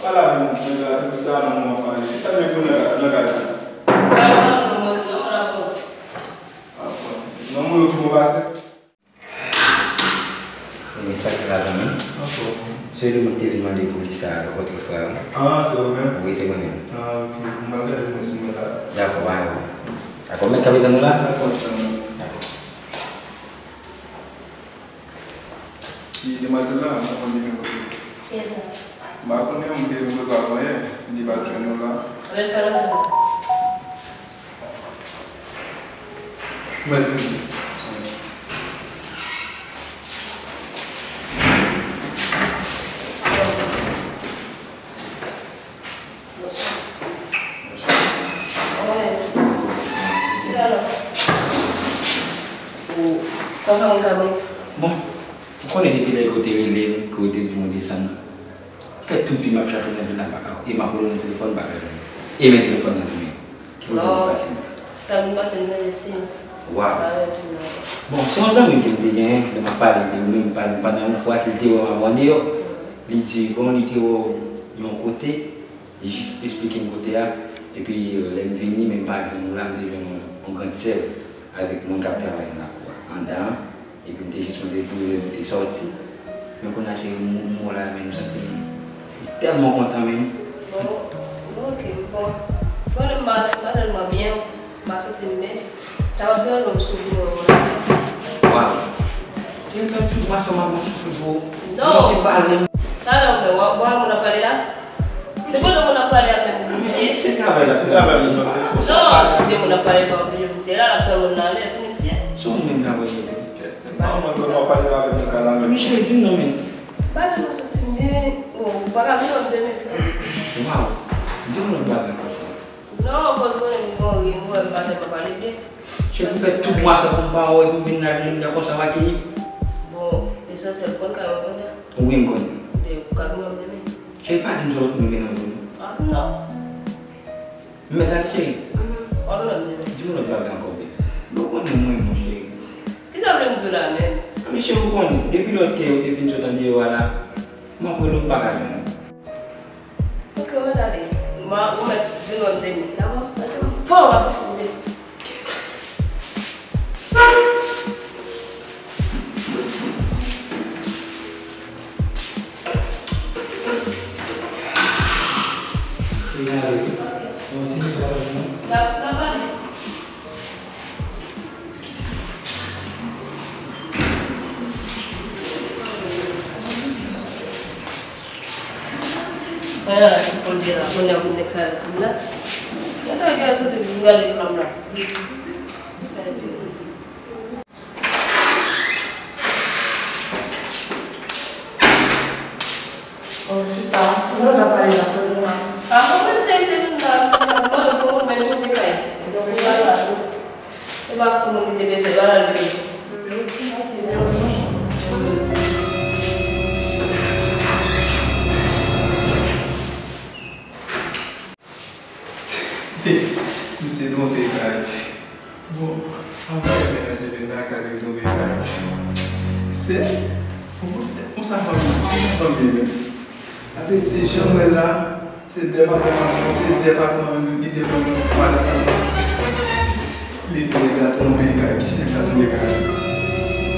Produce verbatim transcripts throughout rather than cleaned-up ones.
Ala menm, nèg la, depi sa nan mwen pale. Kisa l gen pou nèg la, nan kay la? Pale pa non, mwen, non, la fò. Ah, bon. Non, mwen, yo tou bon pase. E sa k la zanmi? Anfòm. Se li mwen te vin mande pou li sa, rankontre frè a. Ah, se ou menm? Wi, se mwen menm. Ah, ok. Mwen al gade mwen si mwen la. Dakò, ba yo. Dakò, mèt kanpe tann ou la? Dakò, ti zanmi. Dakò. Ki demwazèl la, mwen konn li gen kote. M pa konnen, mwen te vin kote avan yè, li pa t jwenn ou la. Mwen fè l antre. Mwen vini. Bonswa. Bonswa. Kòman w ye? Ki la la? Ou pa ka mwen ka mwen? Bon, ou konnen depi lè ke w te rele m, ke w te di m ou desann. Fè tout vi m ap chache nan vil la, m pa ka. E m ap rele w nan telefòn, m pa ka jwenn ou. E men telefòn nan nan men w. Ki pwoblèm ki pase? Sa vin pase m nan mesi. Waw. Pa menm si non. Bon, se yon zanmi ke m te genyen, lè m ap pale de ou menm, pandan yon fwa ke l te wè m ap andeyò, li di, bon, li te wè w yon kote, li jis esplike m kote a, epi, euh, lè m vini, men m pa jwenn ou la, m te jwenn yon, yon grann sèv avèk moun k ap travay nan lakou a, anndan an, epi m te jis mande l pou l rele m, m te sòti. Men kounye a, cheri, m, m wè w la, men m santi m tèlman kontan, men. Bon, bon, ok, bon. Bon, m pa, m pa tèlman byen, m pa santi m byen. Sa pa deranje w si w vini wè m la? Waw. Jan m fè tout mwa sa m ap pran soufri pou ou. Non. Ou te pale m. Talè w wè, w wè moun ap pale la? Se pandan moun ap pale a menm m vin siye. Se travay la, se travay la. Non, si te moun ap pale, pa oblije vin siye la, l ap tann moun nan ale, l fini siye. Se ou menm k ap rele. Mwen, mwen, mwen pale avè m nan kay la menm. Michel, di m non, men. Bagay mwen santi m byen. Bon, ou pa ka vin wè m demen. Waw. Di m lòt bagay ankò, cheri. Non, ankò, ou konnen m gen yon rim, ou wè m pa tèlman pale byen. Cheri, ou fè tout mwa sa pou m pa wè, pou m vin la, vin la konsa, w akeyi. Bon, lesansyèl, ou konn kay mwen kounye a? Wi, m konnen. Ebyen, ou ka vin wè m demen. Cheri, pa di m sa nou gen nan vi nou. Ah, non. M mèt ale, cheri? Mhm. W ap wè m demen. Di m lòt bagay ankò, bebe. Ou konnen mwen, mon cheri. Kisa w vle m di w la menm? A, men cheri, ou konnen, depi lòt ke ou te fin sot andeyò a la, m ap rele w, m pa ka jwenn ou. Ok, ou mèt ale. M a, ou mèt vin wè m demen. Dakò? Mèsi. Fò, w ap santi m byen. Gade la, se fon de la, kounye a pou nèg sa yo vin la. Gade, gade, soti pou gade flanm la. Oh, sista, kounye a w t ap pale la, sòt la. A, mwen, mwen, se te vin la, mwen, mwen, mwen, mwen, mwen, mwen, mwen, mwen, mwen, mwen, Se pa pou moun ki te bezwen yo, al al vini. Misye twonpe kay. Bon, anvan menaj li vin lakay li twonpe kay. Se, bon, se, konsa fanmi, konsa fanmi menm. Apeti jan mwen la, se de patwon, se de patwon li devan madanm li. Li di nèg la twonpe kay, ki nèg la twonpe kay.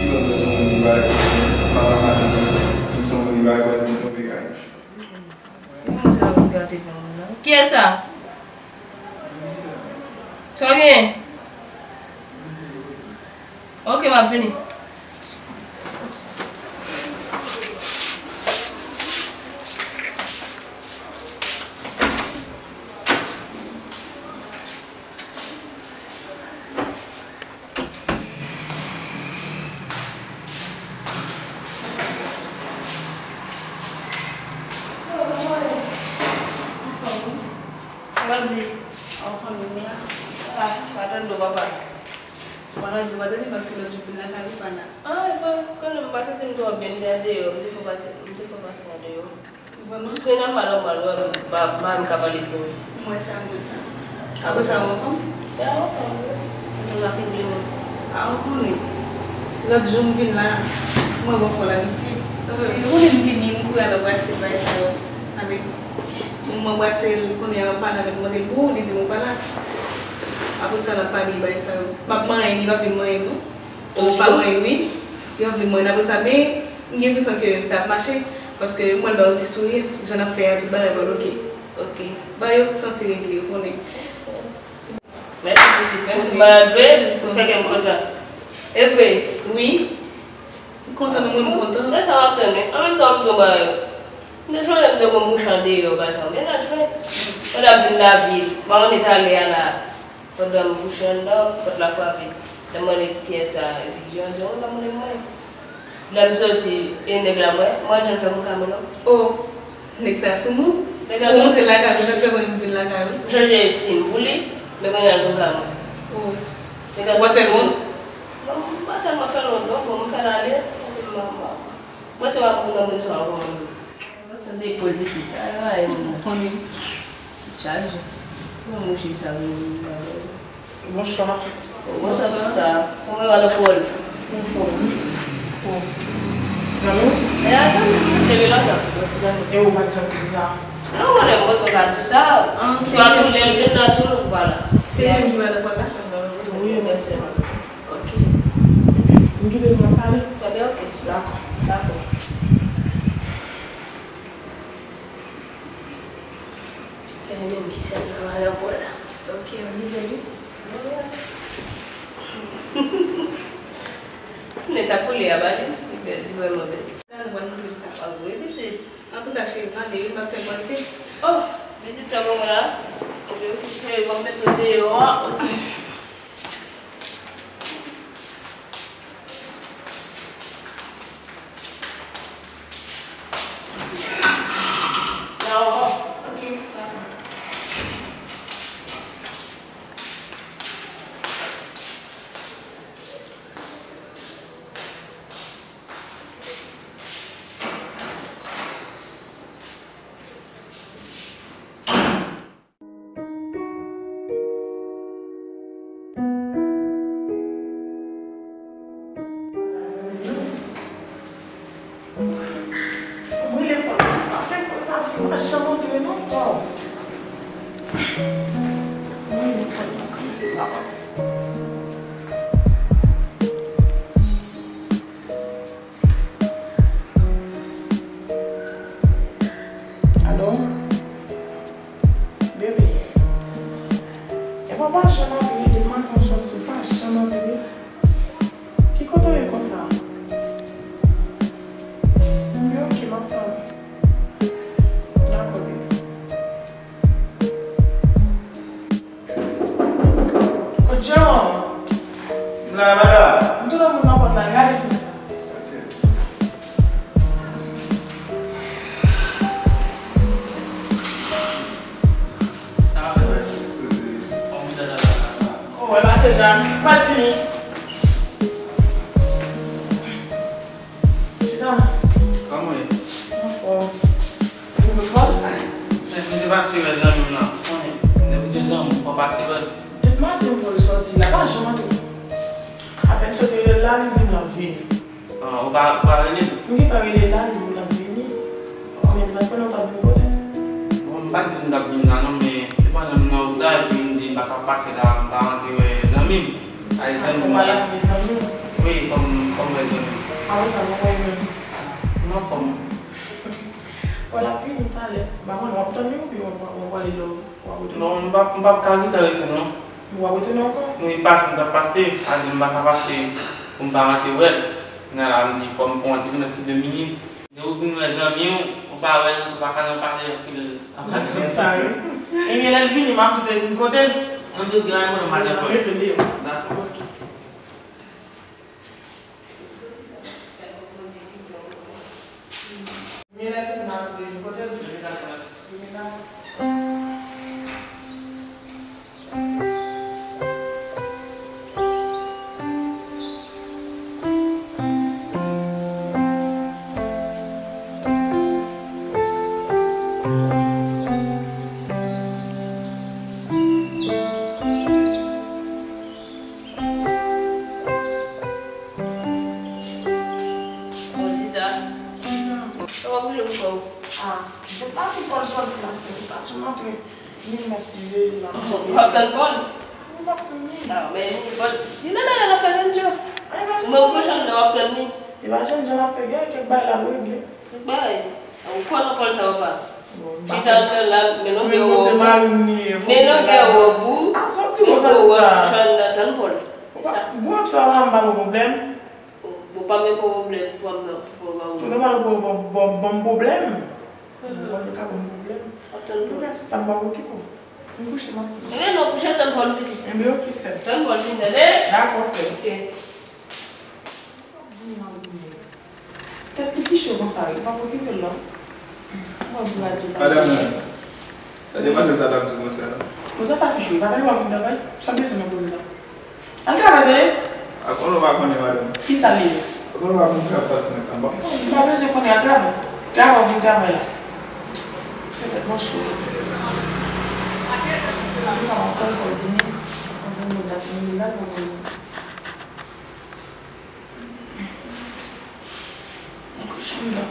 Li wè mwen se yon moun ki pa, pa, pa, pa, se yon moun ki pa kwè li twonpe kay. Kiyès sa? Sa w genyen? Ok, m ap vini. Mwen di, an fanmi m la, sa, sa tande w papa. Mwen la di, mwen tande paske lòt jou vin lakay ou pa la. Ah, e pa, kanmenm, m pa santi m twò byen, m te andeyò, m te fè pati, m te fè pati andeyò. Vrèman? Jis lè n ap mal, mal, wè, m pa, m pa menm ka pale byen. M wè sa, m wè sa. Apre sa, ou anfòm? Ya, anfòm, wi. Mwen te la konbyen moun. Ah, ou konnen. Lòt jou m vin la, mwen wè fò labitid. Mhm. Ou konnen m vini, m kouri al anbrase bay sa yo. Anben. M anbrase l, kounye a m ap pale avè l, m mande l pou ou, li di m ou pa la. Apre sa, l ap pale bagay sa yo. M ap manyen, li p ap vin manyen m non. Ou pa manyen m, wi. Li p ap vin manyen apre sa, men m gen enpresyon ke sa ap mache, paske m wè l ba yo ti souri, jan n ap fè a, tout bagay pral oke. Ok. Ba yo santi regle, ou konnen. Mèsi pitit, menm si m pa la dwe, ou fè kè m kontan. E vre? Wi. M kontan, mwen, mwen kontan. Men sa w ap tann, wi. An menm tan, m di w bagay. M te sonje m te gon bouch andeyò, pa egzanp. Mennaj mwen, pandan m vin lavil, m pa konn eta li a la. Pandan m kouche anndan, pòt la frape. Lè m mande kiyès sa, epi Jean di, "O, pa mande mwen." Lè m soti, e nèg la mwen, mwen jan fè moun ka mwen non. O, nèg sa sou mwen? Nèg la sou mwen. Ou monte lakay ou, jan fè mwen vin lakay ou? M chanje sim pou li, men kounye a l konn ka mwen. O. Nèg la sou mwen. Ou pa fè l wont? Non, m pa tèlman fè l wont non, bon, m fè l ale, paske m, m, m, mwen se pa pou nan moun sa ankò mwen menm. Sa se depòl pitit. Ay, ay, moun. Ou konnen. Chaje. Mwen mouche sa vin. Bonswa. Bonswa, sista. Kòman yo alò pou ou? Anfòm, wi. Bon. Zanmi w? E a zanmi m, nou te gen lontan, yon ti zanmi. E ou pa t janm di sa? Non, mwen, mwen, mwen, ka di sa. Ah, se swa tou lè m vin la, tou nou pa la. Se li menm ki madan Pòl la? Wi, mwen. Ok. Ebyen, m kite nou ap pale. Ebyen, ok. Dakò. Dakò. Se li menm ki sèl nan madan Pòl la. Ok, yon nouvèl, wi. Men sa koule a ba li, li bèl, li vrèman bèl. La, nou pral montre l sa. Ah, wi, pitit. Antouka, cheri, m ale, wi, m ap tèlman rete. Oh, pitit sa bon la. Ok, ok, cheri, m ap mete w deyò a. Ok. Mwen lè fò, maten pou l pati, m pa janm antre non. Waw. Mwen lè fò, m kòmanse pa antre. Alo? Baby. Epa w pa janm antre, depi maten w soti, w pa janm antre. Ki kote w ye konsa? Ebyen, ok, m ap tann ou. Dakò, baby. Kot Jean an? M la, m la. M tande moun nan pòt la, gade pou sa. Ok. Sa va fè, wè. Koze. Kòm ou tande la. Oh, wè, pase Jean. Pral fini. Chita. Kòman w ye? Anfòm. Ou vle pale? Mwen te pase wè zanmi m nan. Konnen, depi de zanmi m, fò pase wè l. Depi maten Pòl sòti la, pa janm antre. Apèn sot rele l la, li di m l ap vini. Ah, ou pa, ou pa rele l? M gentan rele l la, li di m l ap vini. Men li pa t konnen ou t ap vin kote l. Bon, m pa t di l m t ap vin la non, men se pandan m nan wout la, epi m di m pa ka pase la, m pa rantre wè zanmi m. Ay, zanmi m. Ou pale ak zanmi w? Wi, fò m, fò m wè zanmi m. Apre sa, nou wè menm. M anfòm. Pòl ap vini talè. M pa konnen w ap tann li oubyen w ap, w ap ale lè w, w ap retounen? Non, m p ap, m p ap ka gentan rete non. W ap retounen ankò? Wi, pase m t ap pase, a di m pa ka pase pou m pa rantre wè l. Kounye a la, m di fò m fè yon ti pwomès sou de minit. Lè ou vin wè zanmi w, ou pa wè l, ou pa ka nan pale anpil. Se sa, wi. Ebyen, lè l vini, m ap tou vin kote l. Antouka, mwen, madanm. Mwen rete deyò. Dakò. Ok. Mwen rete deyò. Bon, sista. Sa w ap bouje pou kò w? Ah, depi maten Pòl sòti, L ap sèvi pa tou montre. Ni m ap siveye, l ap siveye. W ap tann Pòl? Wi, m ap tann li. A, men li, Pòl, li nan mèt al fè jènjan. Ay, pa jènjan. Mwen, pwochèn nan, w ap tann li. Li pa jènjan, l ap fè gen kèk bagay l ap regle. Kèk bagay. Ou kwè nan Pòl sa ou pa? Bon, m pa chita anndan la, men longè wòb ou. Men longè wòb ou. A, sa w di konsa, sista? Tann Pòl. E sa. Gwo ap sa la, m pa gen pwoblèm. Ou, ou pa menm pwoblèm pou m nan, pou m pa. Tou nòmal pou ban m pwoblèm. Ou pa ka ban m pwoblèm. Ap tann Pòl. Antouka, sista, m pa okipe w. M kouche, m ap tann. Ebyen non, kouche, tann Pòl pitit. Ebyen, oke, sè. Tann Pòl vin tande. Dakò, sè. Oke. Tèt li ki cho konsa, wi. Pa okipe l non. Mwen di radyo pa. Madanm nan. Sa depann de sa t ap di konsa la. Konsa sa fi cho, pa tande w ap vin travay? Sa bezwen nan koze sa? Al travay, tande? A konnen w pa konnen, madanm. Kisa li ye? A konnen w pa konn sa k ap pase nan kanba? M pa bezwen konnen, al travay. Travay, w vin travay la. Se tèt mwen cho. Li pa antann kò l vini. Antann moun ap vini la, pou vini. Nan kouch anndan.